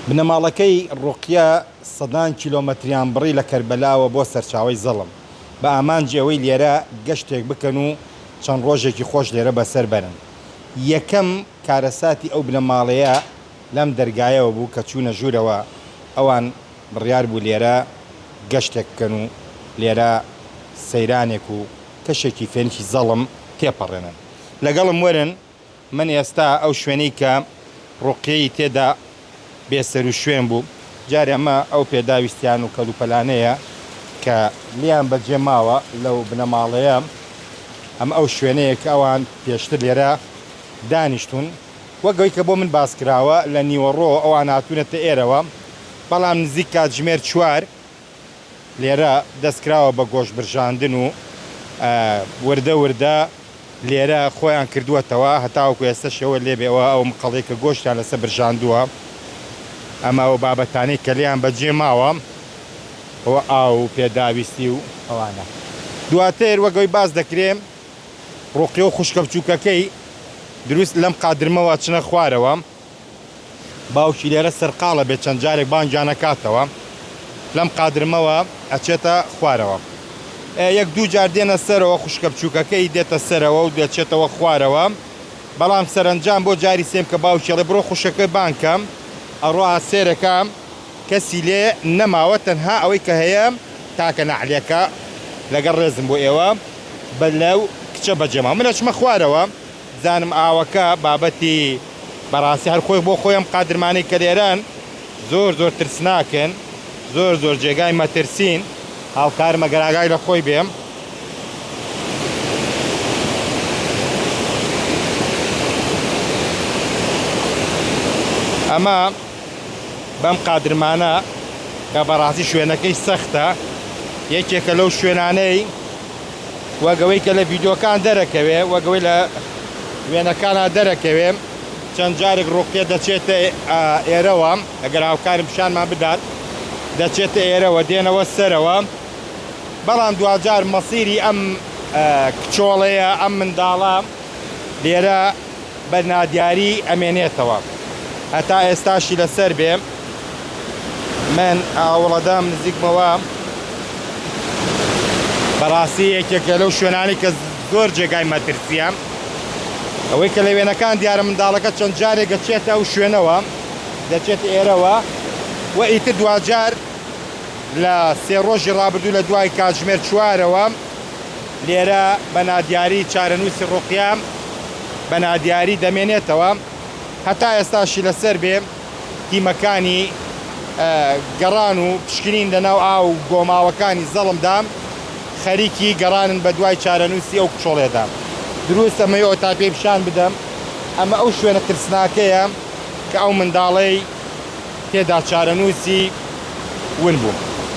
بنەماڵەکەی ڕوقیە سەدان کیلۆمەتریان بڕی لە کەربەلاوە بۆ سەرچاوەی زەڵم، بە ئامانجی ئەوەی لێرە گەشتێک بکەن و چەند ڕۆژێکی خۆش لێرە بەسەر بەرن. یەکەم کارەساتی ئەو بنەماڵەیە لەم دەرگایەوە بوو کە چوونە ژوورەوە، ئەوان بڕیار بوو لێرە گەشتێک بکەن و لێرە سەیرانێک و کەشێکی فێنکی زەڵم تێپەڕێنن. لەگەڵم وەرن من ئێستا ئەو شوێنەی کە ڕوقیەی تێدا بێسەروشوێن بوو، جارێ ئەمە ئەو پێداویستیان و کەلوپەلانەیە کە لێیان بەجێ ماوە لەو بنەماڵەیە، ئەمە ئەو شوێنەیە کە ئەوان پێشتر لێرە دانیشتوون، وەک ئەوەی کە بۆ من باس کراوە لە نیوەڕۆ ئەوان هاتوونەتە ئێرەوە، بەڵام نزیک کاتژمێر چوار لێرە دەست کراوە بە گۆشت برژاندن و وردە وردە لێرە خۆیان کردووەتەوە هەتاوەکو ئێستەش ئەوە لێبێ ئەوە ئەو مقەڵەی کە گۆشتیان لەسەر برژاندووە ئەمە ئەو بابەتانەی کە لێیان بەجێ ماوە ئەوە ئاو و پێداویستی و ئەوانە دواتر وەک ئەوەی باس دەکرێ ڕوقیە و خوشکە بچووکەکەی دروست لەم قادرمەوە چنە خوارەوە. باوکی لێرە سەرقاڵە بێت چەند جارێک بانگیان ئەکاتەوە لەم قادرمەوە ئەچێتە خوارەوە یەک دوو جار دێنە سەرەوە خوشکە بچووکەکەی دێتە سەرەوە و دەچێتەوە خوارەوە بەڵام سەرنجام بۆ جاری سێم کە باوکیڵێ بڕۆ خوشەکە بانکەم ئەڕوا سێرەکە کەسی لێ نەماوە تەنها ئەوەی کە هەیە تاکە نەعلێکە لەگەڵ ڕێزم بۆ ئێوە بە لەو کچە بەجێما من ئەچمە خوارەوە بزانم ئاوەکە بابەتی بەڕاستی هەر خۆی بۆ خۆی ئەم قادرمانەی کە لێرەن زۆر زۆر ترسناکن زۆر زۆر جێگای مەترسین هاوکارم ئەگەر ئاگای لە خۆی بێ. ئەمە بەم قادرمانە کە بەڕاستی شوێنەکەی سەختە یەکێکە لەو شوێنانەی وەک ئەوەی کە لە ڤیدیۆکان دەرەکەوێ، وەک ئەوەی لە وێنەکانا دەرەکەوێ، چەند جارێک ڕوقیە دەچێتە ئێرەوە، ئەگەر هاوکارم پیشانمان بدات، دەچێتە ئێرەوە، دێنەوە سەرەوە، بەڵام دواجار مەسیری ئەم کچۆڵەیە، ئەم منداڵە لێرە بە نادیاری ئەمێنێتەوە. هەتا ئێستاشی لەسەر بێ من ئاوڵەدەم نزیکمەوە. بەڕاستی یەکێکە لەو شوێنانەی کە زۆر جێگای مەترسیە. ئەوەی کە لە وێنەکان دیارە منداڵەکە چەند جارێک دەچێتە ئەو شوێنەوە، دەچێتە ئێرەوە و ئیتر دواجار لە سێ ڕۆژی ڕابردوو لە دوای کاتژمێر چوارەوە لێرە بە نادیاری چارەنووسی ڕوقیە بە نادیاری دەمێنێتەوە. هەتا ئێستاشی لەسەر بێ تیمەکانی گەڕان و پشکنین لەناو ئاو و گۆماوەکانی زەڵمدا خەریکی گەڕانن بە دوای چارەنووسی ئەو کچۆڵێدا. دروست ئەمەوێ ئۆتا پێی پیشان بدەم ئەمە ئەو شوێنە ترسناکەیە کە ئەو منداڵەی تێدا چارەنووسی ون بوو.